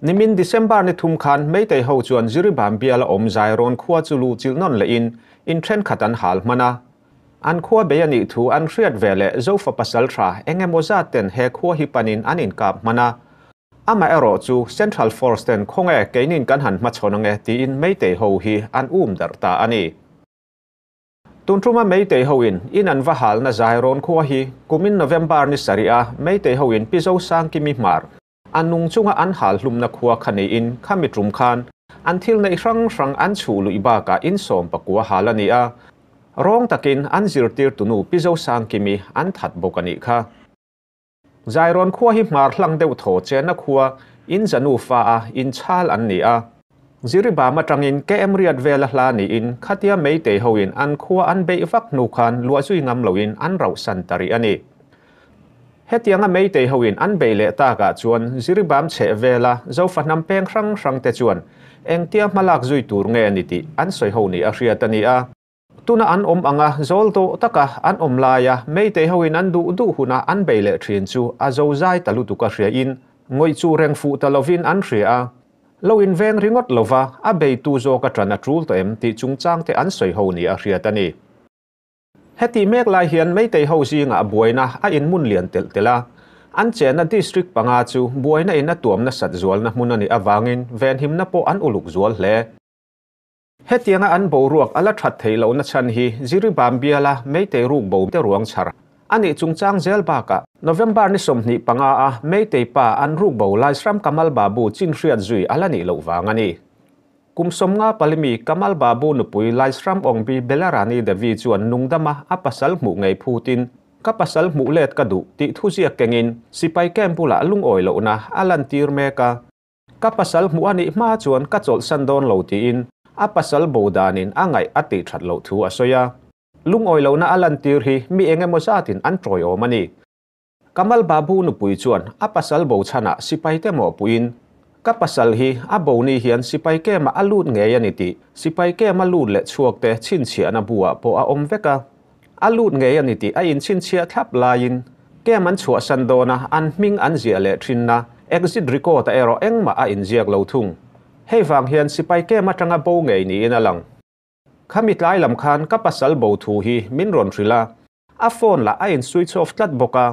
Nimin December ni thum khan Meitei ho chuan Jiribam biala awm Zairawn khua chu luh chilh nawn lehin in thenkhat an hal hman a. An khua bei a nih thu an hriat ve leh Zofa pasaltha eng emaw zat ten he khua hi panin an inkap hman a. Amaherawh chu Central Force ten khawnge keinin kan han hmachhawn ange tiin Meitei ho hi an um darh ta a ni. Tun tuma Meitei hoin in an va halna Zairawn khua hi kumin November ni sarih a Meitei hoin Pi Zosangkimi Hmar a nung chunga an hal hlumna khua kha neiin khami tum khan an thil neih hrang hrang an chhuh luih bakah in 11 hal a ni a, rawng takin an zirtir tunu Pi Zosangkimi an that bawk a nih kha. Zairawn khua hi hmar hlang deuh thaw chenna khua in zanu fa a in chhal an ni a. Jiribam atangin KM riat vela hla niin khatia Meitei hoin an khua an beih vak hnu khan luah zui ngam loin an rauh san ta rih a ni. Hetianga Meitei hoin an beih leh takah chuan Jiribam chheh vela Zofa hnam peng hrang hrang te chuan engtia hmalak zui tur nge ni tih an sawi ho ni a hriat a ni a. Tuna an awm anga zawl tawh taka an awm laia Meitei hoin an duh duh huna an bei leh thin chu a zozai ta lutuk a hriain ngawih chu reng fuh ta lovin an hria a. Lo inveng ringawt lova a beitu zawk a tan a tul tawh em tih chungchang te an sawi ho ni a hriat a ni. Heti mek lai hian Meitei ho zinga buaina a inmun lian telh telh a. An chena district panga chu buaina in a tuamna sat zualna hmun ani awangin venhimna pawh an uluk zual hle. Hetianga an boruak ala that thei lo na chan hi Jiribam biala Meitei ruk bo te ruang chhar ani chungchang zel baka November ni 25 a Meitei pa an ruk bo Laisram Kamal Babu chin hriat zui ala ni lo wang ani. Kum 54 palimi Kamal Babu nupui Laisram Ongbi Belarani Devi chuan nungdama a pasal hmu ngei phutin ka pasal hmu let ka du ti thuzia kengin sipai camp bula lungoi lo na alan tir meka ka pasal hmu ani ma chuan ka chol san don lo tiin a pasal bodanin angai ati that lo thu a soya lungoi lo na alan tir hi mi engemaw zatin an troi awm ani. Kamal Babu nupui chuan a pasal bo chana sipai te mo puin ka pasal hi a bo ni hian sipai ke ma alut nge ani ti sipai ke ma lut le chuak te chin chhia na bua po a awm veka alut nge ani ti a in chin chhia thlap lain ke man chhuah san dona an hming an zia le thin na exit record a ero engma a in ziak lo thung hei wang hian sipai ke ma tanga bo ngei ni in alang khami tlai lam khan ka pasal bo thu hi min ron thrila a phone la a in switch off tlat boka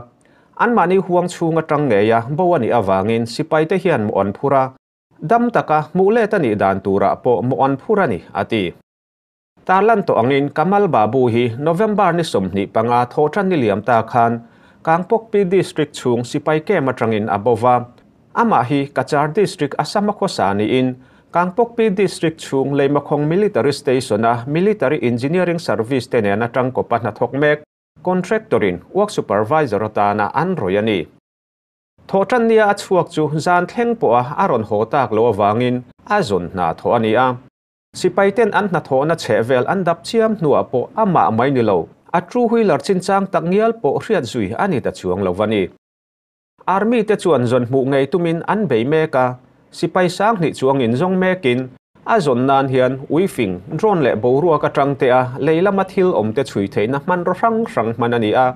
an mani huang chunga tang nge ya bo ani awangin sipai te hian mu on phura dam taka mu le ta ni dan tura po mu on phura ni ati tarlan to angin Kamal Babu hi November ni 25 thothan ni liam ta khan Kangpokpi district chung sipai ke ma tangin abova ama hi Kachar district Assam khosani in Kangpokpi district chung Leimakhong military station a military engineering service te ne na tang ko pa na thok mek contractorin work supervisor atana an royani thothan nia a chuak chu zan thleng po a aron ho tak lo awangin a zon na tho ani a sipai ten an na tho na chevel an dap chiam hnuah po ama mai ni lo a two wheeler chin chang tak ngial po hriat zui ani ta chuang lo wani army te chuan zon hmu ngei tumin an bei meka sipai sang ni chuang in zong mekin a zon nan hian uifing drone le borua ka tang te a leilama thil om te chui theina man ro hrang hrang man ani a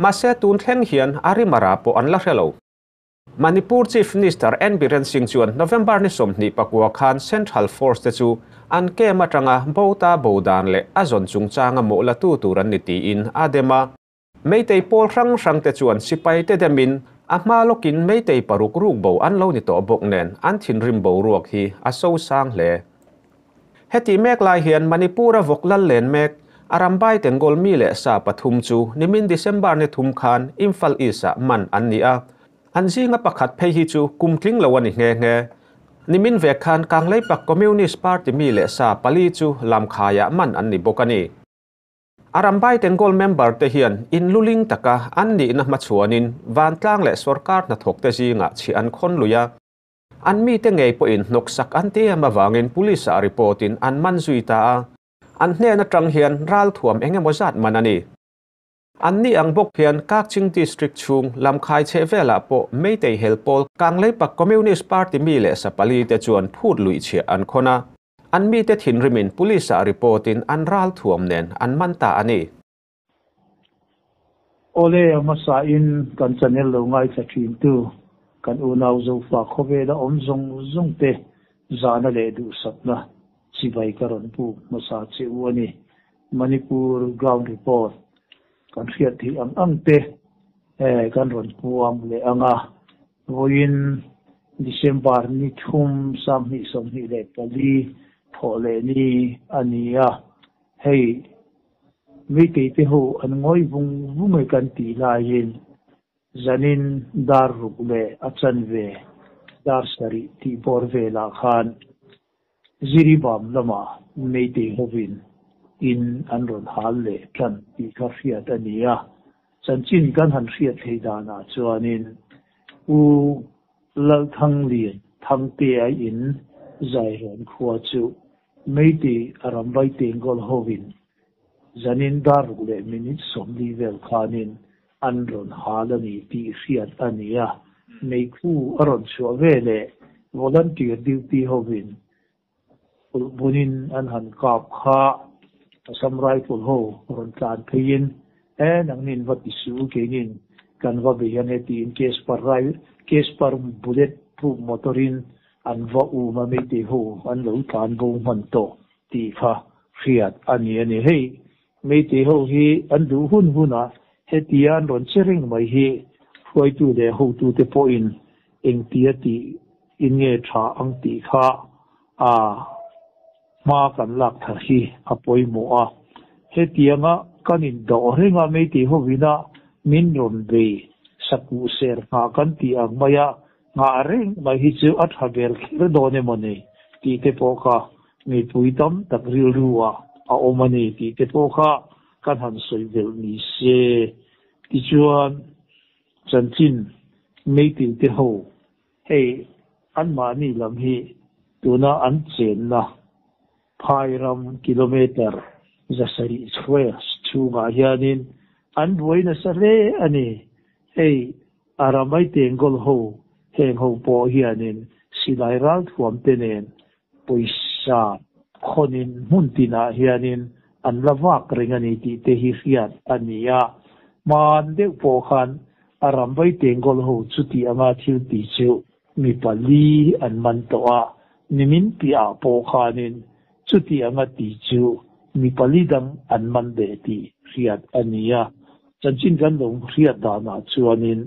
ma se tun thleng hian arimara po an la hrelo Manipur Chief Minister N Biren Singh chuan November ni 29 khan Central Force te chu an ke matanga bota bodan le azon chungchanga mo la tu turan ni ti in adema Meitei pol hrang hrang te chuan sipai te demin a hma lokin Meitei paruk ruk bo an lo ni to bawk nen an thin rim bo ruak hi a so sang hle heti mek lai hian Manipura voklal len mek arambai tengol mi le sa pathum chu nimin December ni thum khan Imphal East man an ni a an zinga pakhat phei hi chu kumtling lo ani nge nge nimin ve khan Kanglei pak Communist Party mi le sa pali chu lamkhaya man an ni bokani arambai tengol member te hian in luling taka an ni na machuanin vantlang le sarkar na thok te zinga chi an khon luya an mi te ngei po in noksak an te ama wangin police a report in an man zui ta a an hne na tang hian ral thuam engemaw zat man ani an ni ang bok hian Kakching district chung lamkhai che vela po Meitei helpol Kanglei pak Communist Party mi le sapali te chuan phut lui che an khona an mi te thin rimin police a report in an ral thuam nen an man ta ani ole amasa in kan channel lo ngai cha thin tu Kan unau Zofa khawvela awm zawng zawng te zahna leh duhsakna chibai ka rawn buk hmasa che u a ni. Manipur ground report kan hriat theih ang ang te kan rawn puang leh ang a. Vawiin December ni thum 2024 thawh leh ni a ni a, hei Meitei te ho an ngawi vung vung e kan tih laiin Zanin dar ruk leh a chanve dar sarih tih bawr velah khan Jiribam lamah Meitei hovin in an rawn hal leh tan tih kha hriat a ni a. Chanchin kan han hriat thei danah chuanin U Lalthanglian Thangtea in Zairawn khua chu Meitei a ramvai tengkawl hovin Zanin dar ruk leh minute 40 vel khanin an rawn hal a ni tih hriat a ni a, meikhu a rawn chhuah veleh volunteer duty hovin ulh bunin an han kap kha Assam Rifle ho rawn tlan pheiin e nangnin va ti suh keinin kan va bei ang e tiin Casper Casper bullet proof motor-in an va um a Meitei ho an lo tlan bo hman tawh tih kha hriat a ni a ni. Hei Meitei ho hi an duh hun hunah hetia an rawn che reng mai hi hruaitu leh hotute pawhin engtia tih in nge tha ang tih kha a hma kan lak thar hi a pawimawh a. Hetianga kan indawh reng a Meitei hovina min rawn bei sakuh ser nghah kan tih ang maia Nghah reng mai hi chu a tha ber kher dawn emaw ni tih te pawh kha mipui tam tak rilru ah a awm a ni tih te pawh kha kan han sawi belh ni se. Tichuan chanchin meitil te ho hei anmahni lam hi tuna an chenna phai ram kilometre 700 square chhungah hianin an buai nasa hle a ni. Hei A ramai tengkawl ho heng ho pawh hianin silai ralthuam te nen pawisa khawnin hmun tinah hianin an la vak reng a ni tih te hi hriat a ni a. Hman deuh pawh khan a ramvai tengkawl ho chuti anga thil ti chu mi pali an man tawh a, nimin piahah pawh khanin chuti anga ti chu mi pali dang an man leh tih hriat a ni a. Chanchin kan lo hriat danah chuanin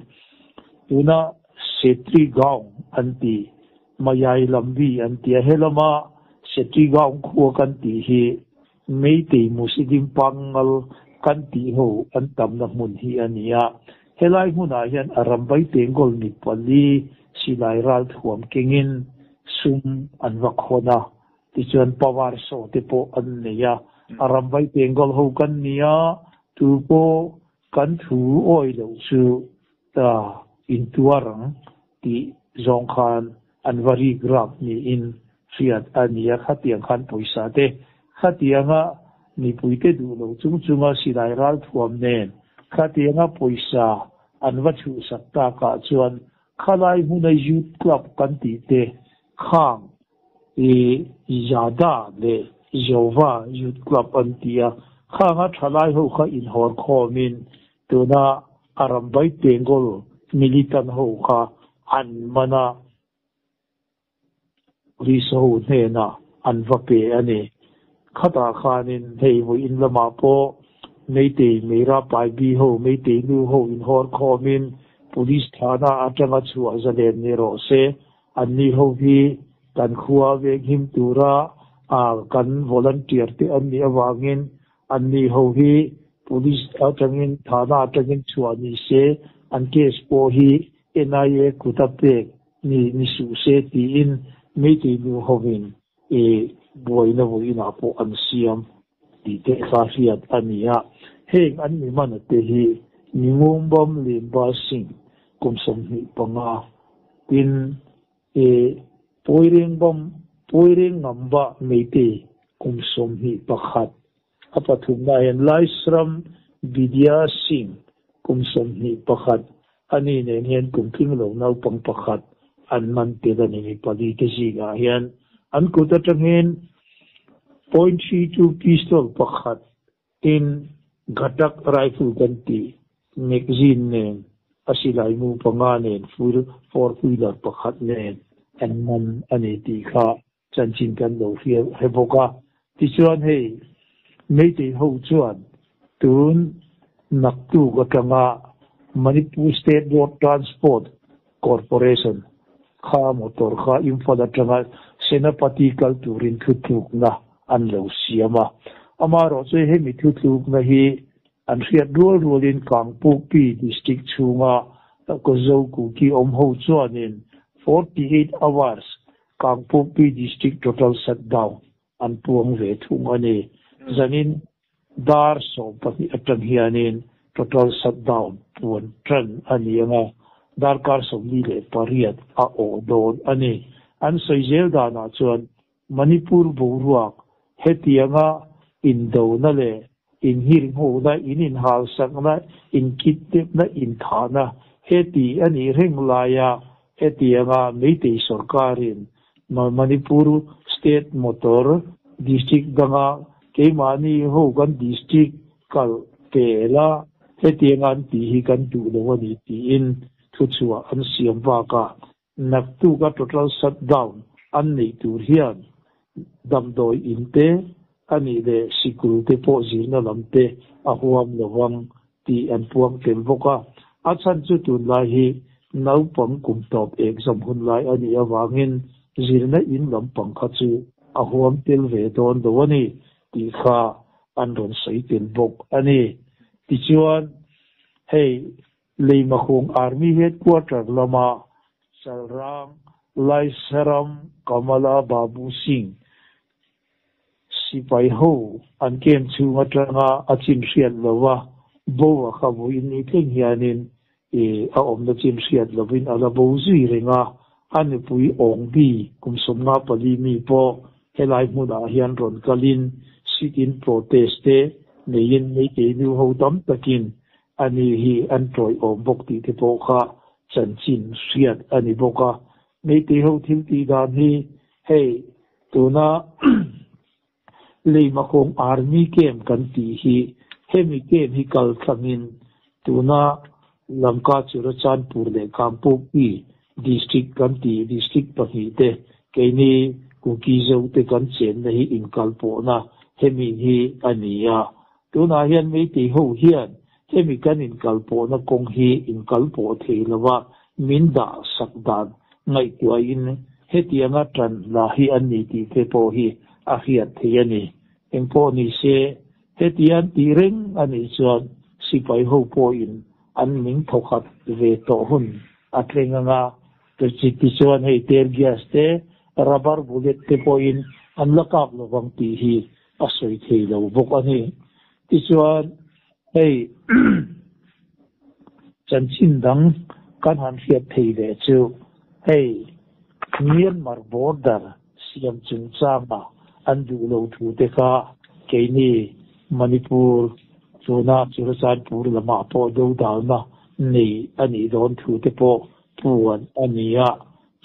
tuna Setri Gaon an ti, Mayai Lambi an ti a, helama Setri Gaon khua kan tih hi Meitei Muslim pangngal kan tih ho an tamna hmun hi a ni a. Helai hmunah hian a ramvai tengkawl mi pali silai ralthuam kengin sum an va khawn a, Tichuan power saw te pawh an nei a, a ramvai tengkawl ho kan ni a, tu pawh kan thu awi loh chu ta intuar ang tih zawng khan an va rik rap niin hriat a ni a, khatiang khan pawisa te khatianga mipuite duh lo chung chunga silai ralthuam nen khatianga pawisa an va chhuhsak takah chuan khalai hmuna youth club kan tih te khang I Yada leh Jova Youth Club an ti a, khanga thalai ho kha inhawr khawmin tuna a rambai Bengal militant ho kha an man a, police ho hnenah an va pe a ni. Khatah khanin hei vawiin lamah pawh Meitei Meira Paibi ho, Meitei nu ho inhawr khawmin police thana atanga chhuah zalen ni rawh se, Anni ho hi kan khua venghim tura kan volunteer te an nih avangin anni ho hi police atangin thana atangin chhuah ni se, an case pawh hi NIA kut a pek ni ni suh se tiin Meitei nu hovin i buaina vawiinah pawh an siam tih te kha hriat a ni a. Heng an mi hmana te hi Ningumbam Limba Singh kum 25 tin i Puiringbam Puiringngamba Meitei kum 21 a pathumna hian Laisram Vidya Singh kum 21 a ni nen hian kum tling lo naupang pakhat an man tel a ni. Mi pali te zingah hian an kut atangin .32 pistol pakhat tin Ghatak rifle kan tih magazine nen A silai mu panga nen four wheeler pakhat nen an man a ni tih kha chanchin kan lo hria hre bawk a. Tichuan hei Meitei ho chuan tun naktuk atanga Manipur State Road Transport Corporation kha motor kha Imphal atanga Senapati kal turin thutlukna an lo siam a. Amaherawhchu hemi thutlukna hi An hriat rual rualin Kangpukpi District chhunga Kozo Kuki awm ho chuanin 48 hours Kangpukpi District total shutdown an puang ve thung a ni. Zanin dar 12 atang hianin total shutdown puan tan a ni ang a, darkar 48 a awh dawn a ni. An sawi zel danah chuan Manipur boruak hetianga indona leh inhirnghona, in inhalsakna, inkitnepna, inthahna heti a nih reng laia hetianga Meitei sorkarin Manipur state motor district danga keimahni ho kan district kal pela hetianga an tih hi kan duh lo a ni tiin thuchhuah an siam bakah Naktuka total shutdown an neih tur hian damdawi in te, a nih leh sikul te pawh zirna lam te a huam lo vang tih an puang tel bawk a. A chhan chu tunlai hi naupang kum tawp exam hun lai a nih avangin zirna in lampang kha chu a huam tel ve dawn lo a ni tih kha an rawn sawi tel bawk a ni. Tichuan, hei Leimahung Army Headquarter lama Chalrang Laisaram Kamala Babu Singh sipai ho an kem chhung atanga a chin hriat lova bo a kha vawiin ni thleng hianin a awmna chin hriat lovin a la bo zui reng a, a nupui Awngbi kum 54 mi pawh helai hmunah hian rawn kalin sit-in protest te neiin Meitei nu ho tam takin A ni hi an ṭawiawm bawk tih te pawh kha chanchin hriat a ni bawk a. Meitei ho thil tih dan hi hei tuna Leimakawng Army Camp kan tih hi hemi camp hi kal thlangin tuna Lamka Churachandpur leh Kangpokpi District kan tih District pahnih te keini Kuki Zo te kan chenna hi inkalpawhna hemi hi a ni a. Tunah hian Meitei ho hian hemi kan inkalpawhna kawng hi inkalpawh thei lova min dah sak dan ngaihtuahin hetianga tan la hi an ni tih te pawh hi a hriat theih a ni. Engpawh ni se, hetian tih reng a nih chuan sipai ho pawhin an ning thawkhat ve tawh hun a thleng anga tichuan hei tear gas te, rubber bullet te pawhin an la kap lovang tih hi a sawi thei lo bawk a ni. Tichuan, hei chanchin dang kan han hriat thei leh chu hei Myanmar border siam chungchanga an duh lo thu te kha keini Manipur tuna Churachandpur lamah pawh dodalna nei a nih dawn thu te pawh puan a ni a.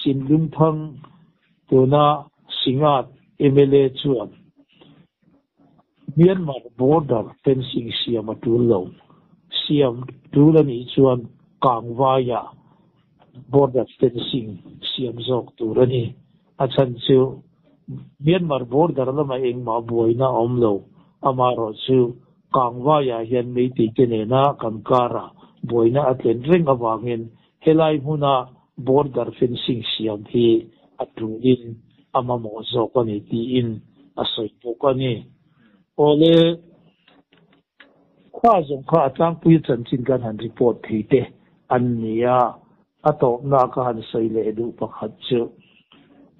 Chinlungthang Tuna Singat mla chuan Myanmar border fencing siam a tul lo. Siam tul a nih chuan Kangvaia border fencing siam zawk tur a ni. A chhan chu Myanmar border lamah engmah buaina a awm lo. Amaherawhchu Kangvaia hian Meitei te nena kan karah buaina a tlen reng avangin Helai hmuna border fencing siam hi a tulin a mamawh zawk a ni tiin a sawi bawk a ni. Awle, khua zawng kha a tlangpui chanchin kan han report thei te an ni a, a tawpna ka han sawi leh duh pakhat chu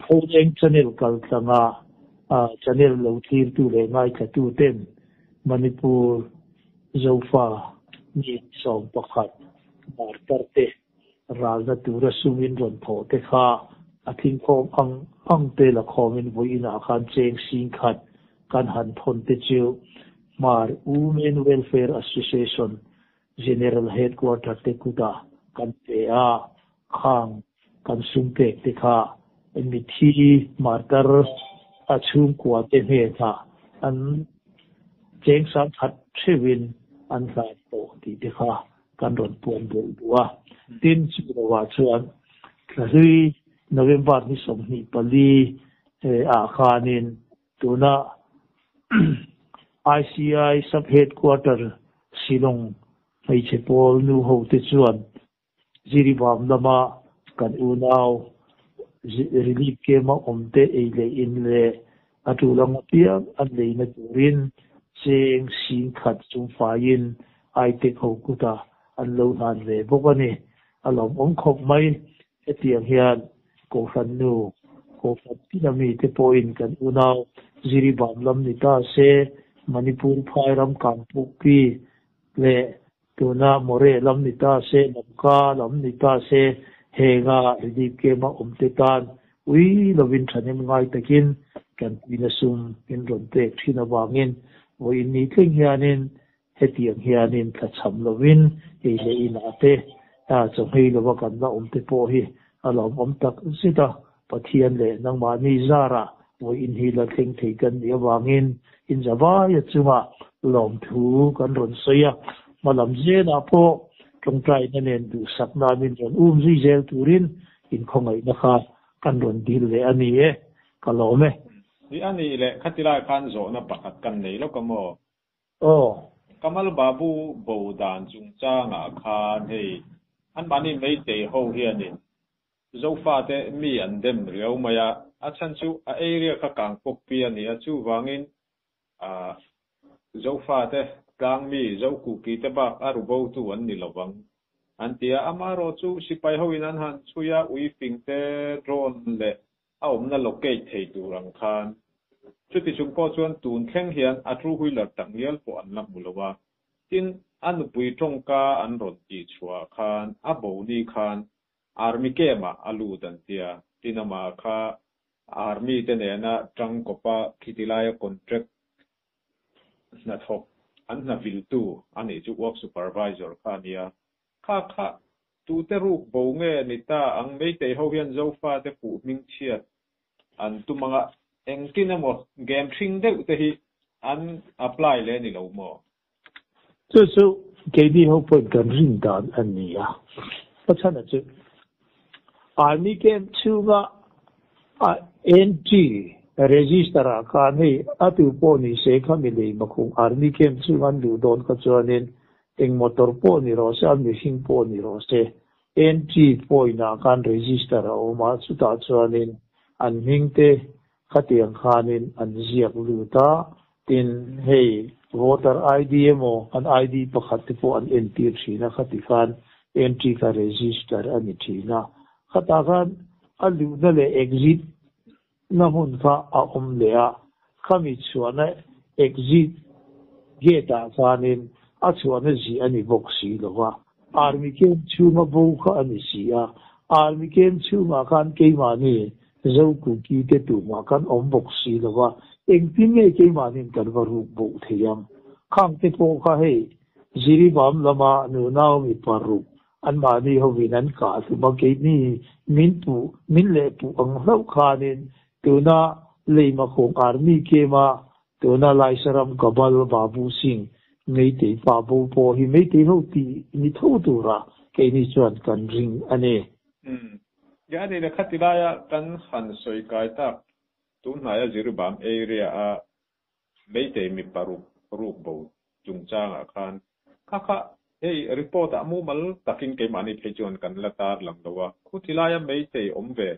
Pholeng channel kal tlanga channel lo thlirtu leh ngaithlatu ten Manipur Zofa mi 11 martar te ralna tura sumin rawn thawh te kha a thingkhawm ang ang te la khawmin vawiinah khan cheng sing khat kan han thawn te chu Hmar Women Welfare Association General Headquarter te kutah kan pe a, khang kan sum pek te kha mithi martar a chhungkua te hnenah an cheng sang khat theuhin an hlan tawh tih te kha kan rawn puan belh duh a. Tin, chu lovah chuan thlahlui November ni 24 ah khanin tuna ICI Sub Headquarter Shillong hmeichhe pawl nu ho te chuan Jiribam lama kan unau relief camp-a awmte ei leh in leh a tul ang apiang an leina turin cheng 10,000 chung faiin Aitek ho kutah an lo hlan ve bawk a ni. A lawmawm khawp mai. Hetiang hian Kohhran nu, Kohhran tina mite pawhin kan unau Jiribam lam ni ta se, Manipur phai ram Kangpukpi leh tuna Moreh lam ni ta se, Lamka lam ni ta se, henga relief camp-a awmte tan ui lovin thahnem ngai takin kan puina sum min rawn pek thin avangin vawiin ni thleng hianin Hetiang hianin tlachham lovin ei leh inah te chawhmei lova kan la awm te pawh hi a lawmawm tak zet a, Pathian leh nangmahni zarah vawiin hi la thleng thei kan nih avangin inzavaia chunga lawmthu kan rawn sawi a, hmalam zelah pawh tawngtaina nen duhsakna min rawn um zui zel turin inkhawngaihna kha kan rawn dil leh a ni e, ka lawm e. Ni a nih leh khatilai khan zawhna pakhat kan nei lawk a maw? Aw. Kamal Babu bo dan chungchangah khan hei anmahni Meitei ho hianin Zofate mi an dem riau mai a, a chhan chu a area kha kang pawk pi a ni a, chuvangin ah Zofate tlang mi Zokuki te bak a ru bo tu an ni lovang an ti a, amaherawh chu sipai hoin an han chhui a, uifing te drone leh a awmna locate thei tur ang khan. Chuti chung pawh chuan tun thleng hian a two wheeler tak ngial pawh an la hmu lo a. Tin, a nupui tawngka an rawn tih chhuah khan a bo ni khan Army camp ah a lut an tia. Tin, amah kha Army te nena tangkawpa khiti laia contract hnathawk an hna viltu a nih chu work supervisor kha a nia. Kha kha tute ruk bo nge ni ta ang Meitei ho hian Zofa te puh hming chhiat an tum anga engtin emaw game hring deuh te hi an apply leh ni lo maw? Chu chu keini ho pawhin kan rin dan a ni a, Pachhana chu Army camp chhunga a entry register ah khan hei a tu pawh ni se kha mi lei makhung Army camp chhunga an luh dawn kha chuanin Eng motor pawh ni rawh se, a mihring pawh ni rawh se, entry point ah khan register a awm a, chutah chuanin an hming te khatiang khanin an ziak lut a, tin hei voter ID emaw an ID pakhat te pawh an entir thin a, khati khan entry kha register a ni thin a, khatah khan a luhna leh exit na hmun kha a awm leh a, khami chhuahna exit gate ah khanin a chhuahna zih a ni bawk si lo va, Army camp chhunga bo kha a ni si a, Army camp chhungah khan keimahni Zokuki te tumah kan awm bawk si lo va, engtin nge keimahnin kan va ruk boh thei ang? Khang te pawh kha hei Jiribam lama nunau mi paruk Anmahni hovin an kah hlum a, keini min puh, min leh puh ang hlauh khanin tuna Leimakhawng Army Camp-a tuna Laisaram Kabal Babu Singh Meitei pa bo pawh hi Meitei ho tih ni tho tura keini chuan kan ring a ni. Umm. Nge a nihna khati laia kan han sawi kai tak tunhnaia Jiribam area-a Meitei mi paruk ruk bo chungchangah khan kha kha hei report ah mumal takin keimahni phei chuan kan la tar lang lo a, khuti laia Meitei awm ve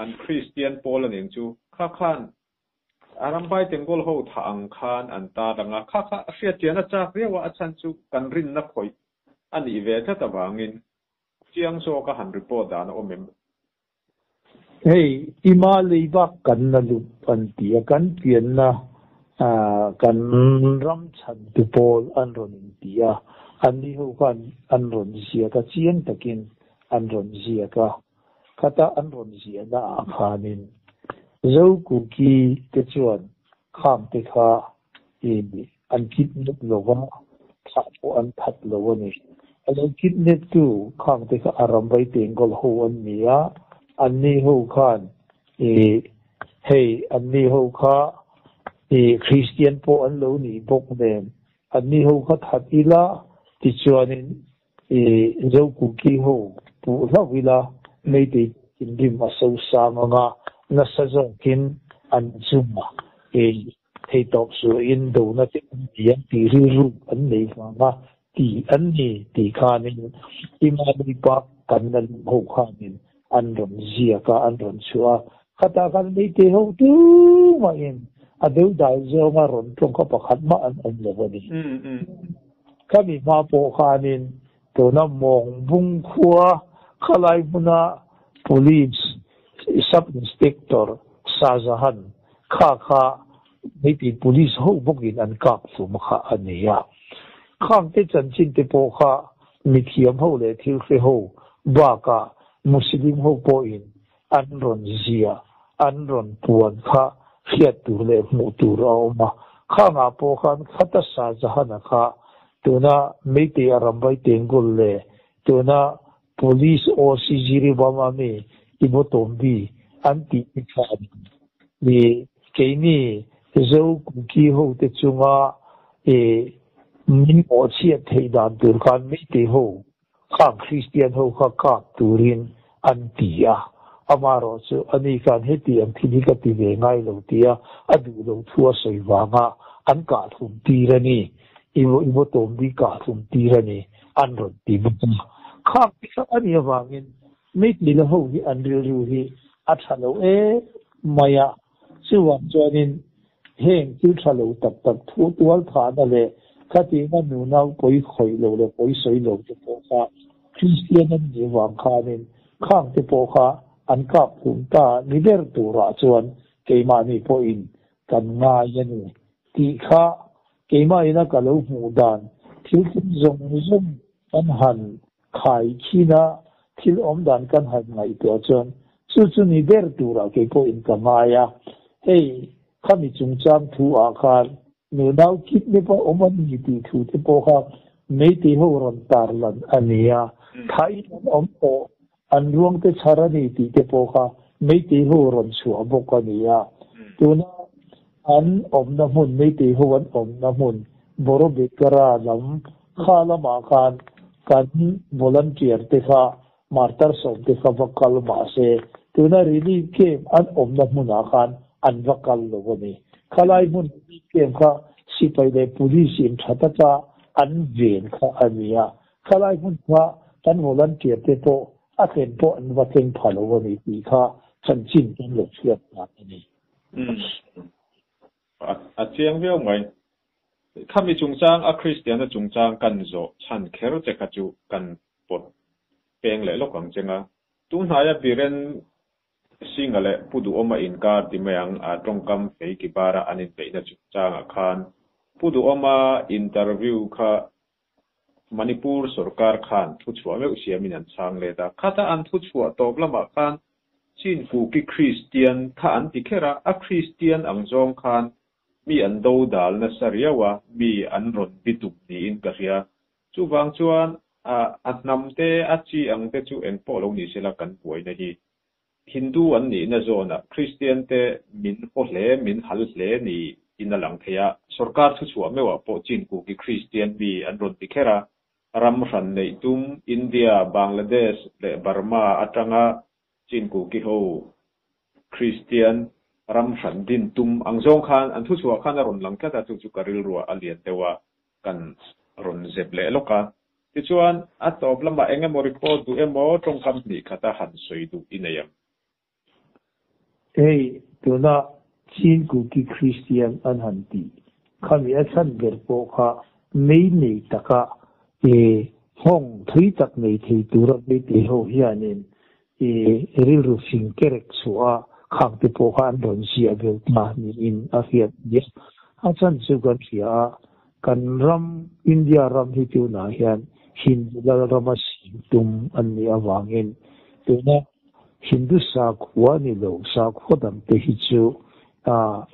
an Kristian pawl a ning chu kha khan a rambai Tengol ho thah ang khan an tar lang a, kha kha hriatchian a chak viau a, a chhan chu kan rinna khawih a nih ve tlat avangin chiang zawk a han report dan a awm em? Hei, ima lei bak kan la lup an ti a, kan pianna kan ram chhantu pawl an rawn inti a, anni ho khan an rawn ziak a, chiang takin an rawn ziak a, khata an rawn ziahna ah khanin Zokuki te chuan khang te kha an kidnap lo va, thah pawh an that lo a ni. A lo kidnap tu khang te kha a ram vai tengkawl ho an ni a, anni ho khan ih hei anni ho kha ih Christian pawh an lo nih bawk nen anni ho kha that ila tichuanin. Zo Kuki ho puh hlauh ila Meitei thinrim a sosang anga nasa zawkin an chungah Theihtawp suahin dona te an nei ang tih rilru an nei vanga ti an ni tih khanin Imani pa kan la luh ho khanin an rawn ziak a, an rawn chhuah a. Khatah khan Meitei ho tumahin a deuh dai zawnga rawn tawng kha pakhat mah an awm lo a ni. Khami hma pawh khanin tuna Mawngbung khua khalai hmuna Police Sub Inspector Shahjahan kha kha Meitei Police ho bawkin an kap hlum kha a ni a. Khangte chanchin te pawh kha mithiam ho leh thil hre ho bakah Muslim ho pawhin an rawn zia, an rawn puan kha hriat tur leh hmuh tur a awm a. Khangah pawh khan khata Shahjahan-a kha tuna Meitei Arambai Tengul leh tuna Police OC Jiribam a mi Ibotombi an tih te khan i keini Zo Kuki ho te chunga i min mawhchhiat theih dan tur khan Meitei ho khang Kristian ho kha kap turin an ti a, amaherawh chu ani khan heti ang thil hi ka ti ve ngai lo tia a duh lo thu a sawi vanga an kah thlum tir a ni. Ibotombi kah thlum tir a ni. An rawn ti bawk a. Khak te kha a nih avangin Meitei la ho hi an rilru hi a tha lo em mai a, chuvang chuanin heng thil tha lo tak tak thu tual thahna leh khatinga nunau pawi khawih lo leh pawi sawi lo te pawh kha Kristian an nih avang khanin khang te pawh kha an kap hlum ta ni ber turah chuan keimahni pawhin kan ngai a ni tih kha Keimah ina ka lo hmuh dan thil thil zawng zawng kan han khai khin a, thil awm dan kan han ngaihtuah chuan chu chu ni ber turah kei pawhin ka ngai a. Hei, khami chungchang thu ah khan nunau kidnap a awm a ni tih thu te pawh kha Meitei ho rawn tarlan a ni a, thain an awm tawh, an ruang te chhar a ni tih te pawh kha Meitei ho rawn chhuah bawk a ni a. Tuna an awmna hmun, Meitei ho an awmna hmun Borobekara lam kha lamah khan kan volunteer te kha martar sawm te kha va kal mah se tuna relief camp an awmna hmunah khan an va kal lo a ni. Khalai hmun relief camp kha sipai leh police in tha taka an ven kha a ni a. Khalai hmun kha kan volunteer te pawh a thlen pawh an va thleng pha lo a ni tih kha chanchin kan lo chhiat dan a ni. A chiang viau mai. Khami chungchang a Kristiana chungchang kan zawh chhan kher che kha chu kan pawt peng leh lawk ang cheng a. Tunhnaia Biren Singa leh Pu Duhawma inkar ti mai ang a tawngkam fei ki bara an inbeihna chungchangah khan Pu Duhawma interview kha Manipur sorkar khan thu chhuah meuh siamin an chhang let a, khata an thu chhuah tawp lamah khan Chin Kuki Kristian kha an ti kher a, a Kristian ang zawng khan mi an do dal nasa riau a, mi an rawn bitum niin ka hria. Chuvang chuan a a hnam te, a chi ang te chu eng pawh lo ni sela kan buaina hi Hindu an nihna zawnah Kristian te min haw hle, min hal hle niin a lang thei a. Sorkar thuchhuah meuhah pawh Chin Kuki Kristian mi an rawn ti kher a, ram hran neih tum India, Bangladesh leh Burma atanga Chin Kuki ho Kristian ram hran din tum ang zawng khan an thuchhuah khan a rawn lang tlat a, chu chu ka rilruah a lian deuh a, kan rawn zep leh lawk a. Tichuan, a tawp lamah eng emaw report duh emaw tawngkam hnih khata han sawi duh i nei ang. Hei, tuna Chin Kuki Kristian an han tih khami a chhan ber pawh kha mei nei taka i nghawng thui tak nei thei tura Meitei ho hianin i rilru fing kerek chhuah a khang te pawh kha an rawn ziah vel ta niin a hriat nia. A chhan chu kan hria a, kan ram India ram hi tunah hian Hindu lal rama siam tum an nih avangin tuna Hindu sakhua ni lo sakhua dang te hi chu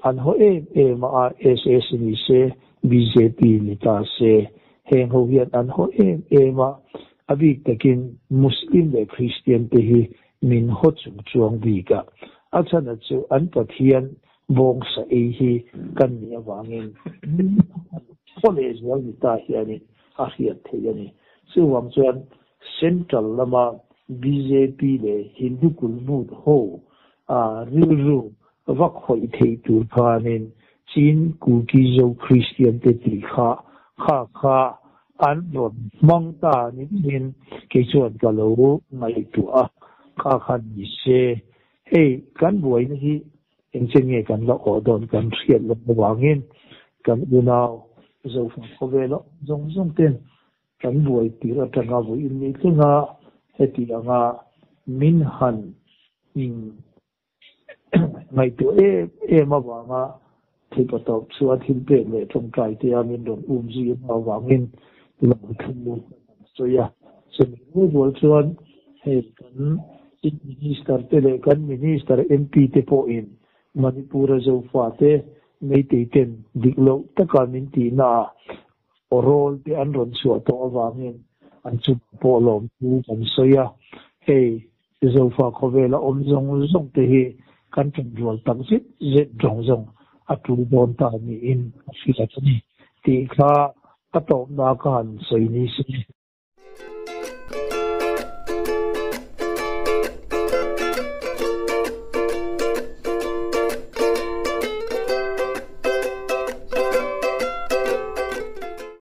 an haw em em a, RSS ni se, bjp ni ta se, heng ho hian an haw em em a, a bik takin Muslim leh Christian te hi min haw chung chuang bik a, a chhan a chu an Pathian bawngsa ei hi kan nih avangin min haw leh zual ni ta hianin a hriat theih a ni. Chuvang chuan Central lama bjp leh Hindu kulmut ho rilru va khawih thei tur khanin Chin Kuki Zo Kristian te tih kha kha kha an rawn hmang ta ni berin kei chuan ka lo ngaihtuah a, kha kha ni se hei kan buaina hi Engchen nge kan la awh dawn kan hriat loh avangin kan unau Zofa khawvela awm zawng zawng ten kan buai tir atanga vawiin ni tlenga heti anga min han ngaihtuah em em avanga theihpatawp chu a thil pek leh tawngtai te a min rawn um zui avangin lawmthu kan han sawi a. Chumi rual rual chuan hei kan Chief Minister te leh kan Minister MP te pawhin Manipur-a Zofate Meitei ten dik loh taka min tihna ah awrawl te an rawn chhuah tawh avangin an chungah pawh lawmthu kan sawi a. Hei Zofa khawvela awm zawng zawng te hi kan ṭanrual tak zet zet zawng zawng a ṭul dawn ta niin a hriat a ni tih kha ka tawpna ka han sawi ni se.